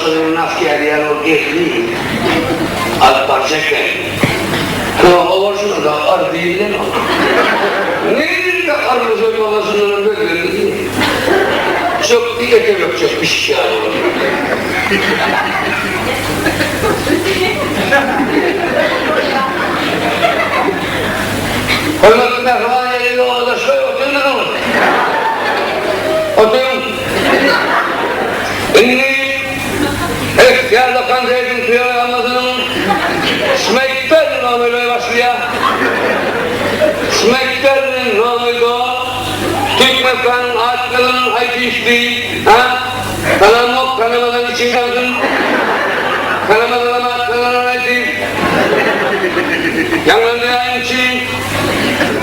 başlygynyň askerýan ol gelni alyp barjak eken. Soň o bolşuna da ar diýilenok. Nirde armyza ýoldaşyndanam gözlendi diýýär. Çökdi ete bökjek pişik ýaly boldy. Hormatly mähriban ýeri ýoldaşlar oturdyňyz. Oturyň. Indi Esýada konsertiň programmasynyň Smekdern nomeri başlaýar. Smekdern nomeri Türkmenistanyň at gazanan artisti, ha? Tanamok, tanamadan içiň gansyn. Tanamadanam at gazanan artist. Ýaňlanýan üçin,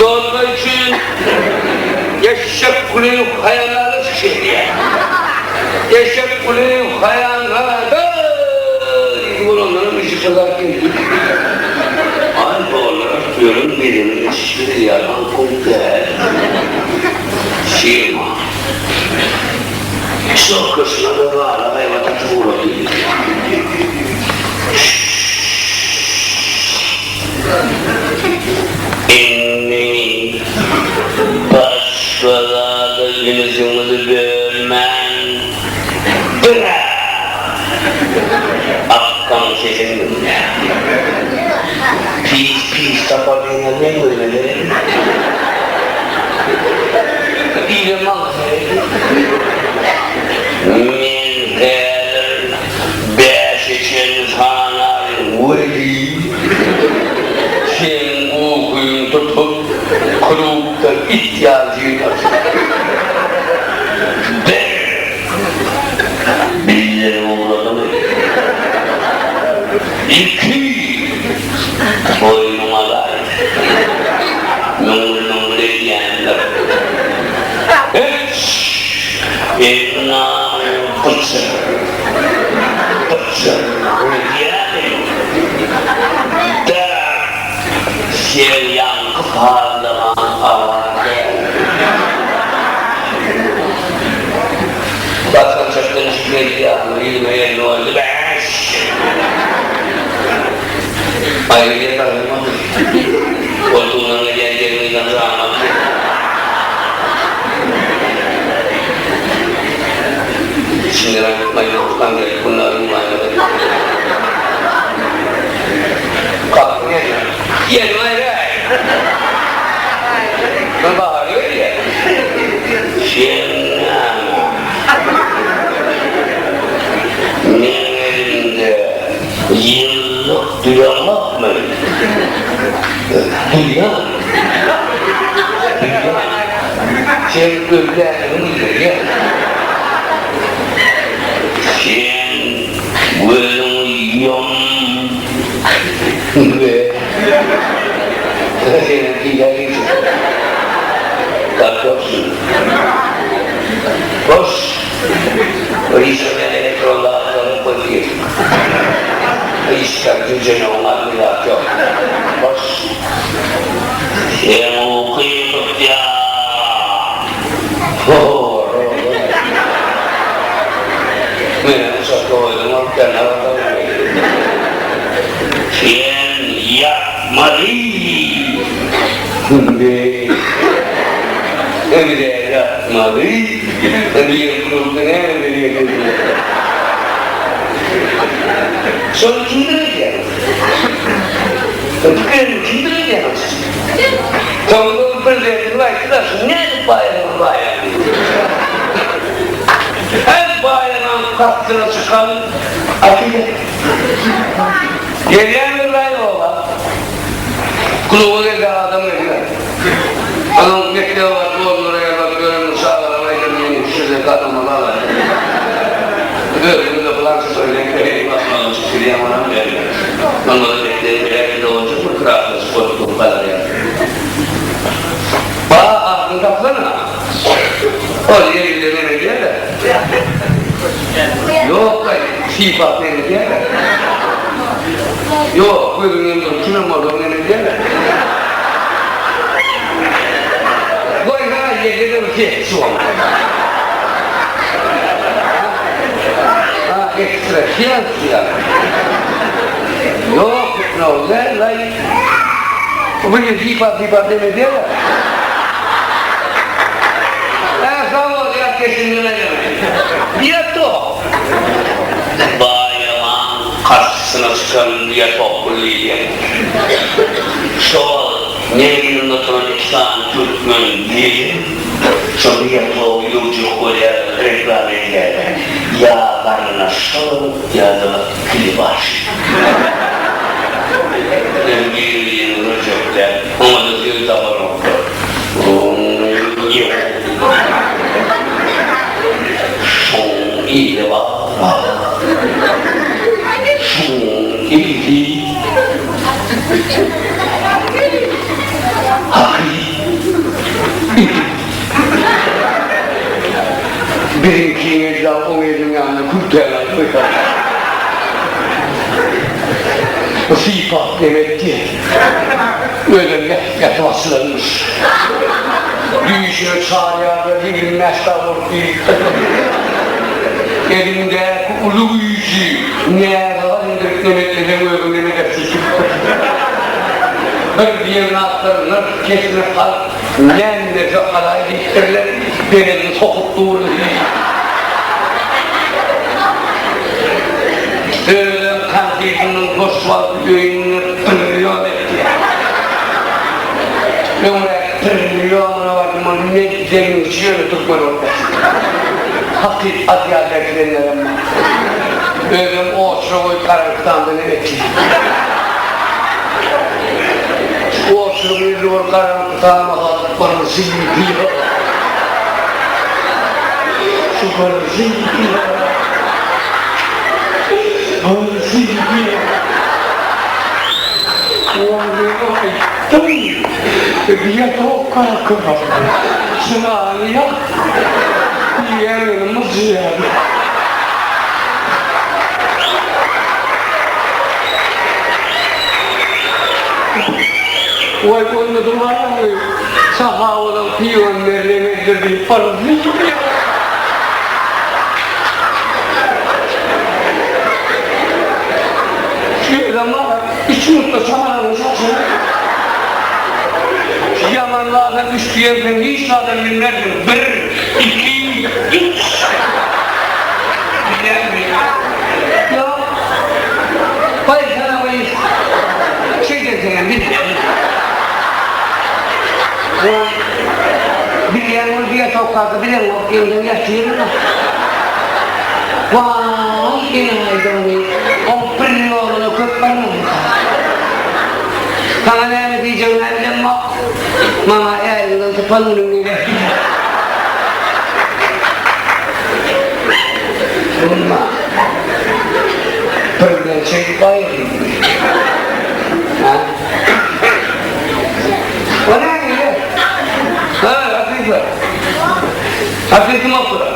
dostlar üçin Eşek Kulyýew haýallara çykyş edýär. Eşek Kulyýew haýallara diýdi bolanlaram işi gyzap geldi. Aý bolalar ýörün medeni geçişli ýalan pul däl. Firma. Çokgasyna da gala gaýbat atyp ugrady. Indi başga zada ünsüňizi bölmän, diňe Akgaň sesini diňläň. Pis-pis tapar diýen meň gözüme seredip. Ile maňa seredip. Men häzir bäşe çenli sanaryn weli, seň ukyň tutup, klubda it ýaly jyýnarsyň. Bir! Bizleri ugradymy? Iki! Boýnuňa alaý. Müňňül-müňňül edýändir. Üç! Enna pyçyr, pyçyr öýdýämi? Dört! Sen ýaňky sazlaman arar däl. Basgançakdan düşüp gelýän ýüzüme elini goýdy. Bäş! Aýry ýatarmady. Goltugyndan gelýän gelin-gyzam janyma Içinden aýtmaýyn, okdan gelip bunlaryň maýmyny. Gapyň ýerine. Ýerim aýraý. Men bahar gelýär. Sen näme? Meň elimde ýyllyk duýaňokmy? Duýýan. Duýýan. Sen gözläniňi bildirýän. Sen gözüňi ýum. We senem diýýär diýjek. Gapdalsyn. Boş. Işlemeýän elektron zatlaryny goýup girdik. Işler güýjenok, maddy zat ýok. Boş. Seň ukyň tutýar. Menem uçastkowoýdan bolup gelene Sen ýatmaly. Indi indi ýatmaly. Indi ýer klubda näme berýär Şony kimdir edýär? Pikirini kimdir edýär? Soňunda ol prezidentimiz aýtdy-da, şu nädip baýadyňyz baýar diýdi. Her baýanan kastyna çykan akyda. Gelýän bir raý oba. Kluba geldi adam gelýär. Onuň mekdebe baryp ogluna ýa baryp ýören bir çagalara aýdan meni şu ýerdeki adamlar alaýyn. Özümiz-de pylança toýdan keregiň basmagyny çykyp onam berýär. Onda-da mekdebe beräýmeli boljak bir krasnoçy bolup durup galarýar. Ba, adyny tapsana. Ol ýerinde neme edýär-de? Ýok-laý, sypat neme edýär-de? Ýok, gözüňden durup kimem bolsa neme edýär-de? Goýsana, ýerde-de bir sesçi bol. Ekstrasens ýaly. Ýok, gipnoz däl-laý. Bu bir sypap-sypap neme edýär-ä. Hä, sag bol, ýat geçinden aýlanaýyn. Diýepdi-ow. Baýaman garşysyna çykan Diýetokul diýilýän. Şo wagt meň ýanymda oturan iki sany türkmen gelin şo Diýetogy öwjek bolýarlar, reklama edýärler. Ýa garyndaş şol ýa-da kilibaş. Men biri-birini görjekdäl, oňa-da söz tapanoklar. Şoň ili bar-a. Şoň ili haky ili. Biziňkiň eli dagy oň eliniň ýanynda kürtäni alyp goýsa. Bu sypat neme etdi? Özem ýatyp açylanmyş. Düýşüne çarýarlar 25 dag bolup giripdir. Elindäki uly güýji näzaga indirip neme etmeseň özüň neme edersiň diýipdir. Bir diýen zatlar nyrh kesme halk näme halaý diýipdirler, berenini sokup dur diýip. Özem konfetinden hoş wagt öýünde trillion etýär. Öňräk trillionyna bardym ol ne deňizçi ýöne türkmen bolup ýatyr. Hakyt adýar berkidenlerem bar. Özem oçura goýup garaňkydan ne etýär. Oçuryň ýüzi bolup garaňky tama galyp barzyýa. Şu barzyýa. Barzyýa. Aýtdym. Ýatak kaka. Çyrany ýak. Diýýän myjyýar. Waý onda duraýaňy sahabalaň pygamberine geldirdi parzyýa. Şu ýerden baryp üç minutda çamaranyň saçyny Şu ýaman zada üç diýensiň hiç zadam bilmersiň bir, iki, üç. Bilýäňmi? Ýok. Baý sana gyz. Şeýderseňem bilýän. Goý. Bilýän ol diýe tokgada bileňok ýeňňeň ýatyryn-a. Waý, enaýy-dogry, oň bir ýoluna köp barmamyka? Saňa näme diýjegimi-ä bilemok. Maňa äriňden sypan günüň gerek. Emma birden şeýdip aýryldy. Hä? O nähili? Hä, hakyky. Hakyky mapyra.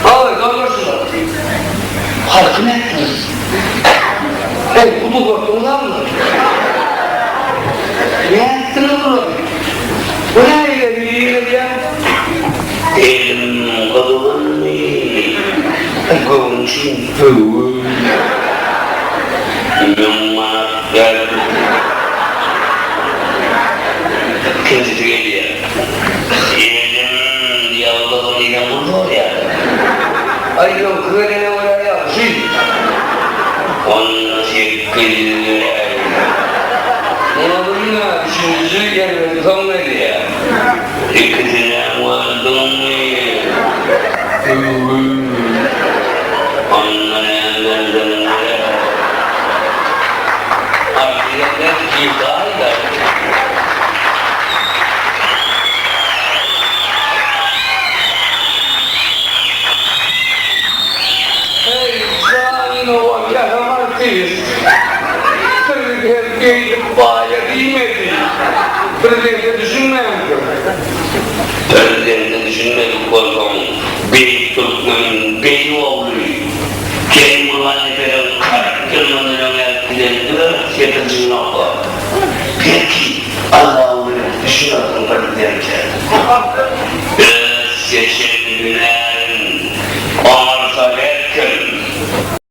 Aý, gardaşlar. Halky nätdiňiz? Eý, guduzlatdyňyzamy? Nätdiňiz bulary? Bu nähili diýilýär? Elim gyzgyndy, göwün üçin höwür. Müň manat berdim. Ikinjisi gelýär. Elim ýalňyz diýseň pul sorýar. Aý, öňki gelene görä ýagşy. Onda 800 beräýiň. Muňa bilme, üçünjisi erbedi soň gelýär. Ikisinem gördüňmi? Onda näme berseň ber. Artyga belki baýlar. Eý, janyna ýaram artist! Prezident beýdip baýa diýmedi. Prezidente düşünmändir. Prezidente düşünmedik bolsaň, beýik türkmeniň beýik ogly Kerim Gurbannepeziň 40 ýyl mundan öň ýazyp giden dört setirjigini oka. Belki, Allaguly düşünersiň prezidente. Öz seçen hünärin oňarsa her kim.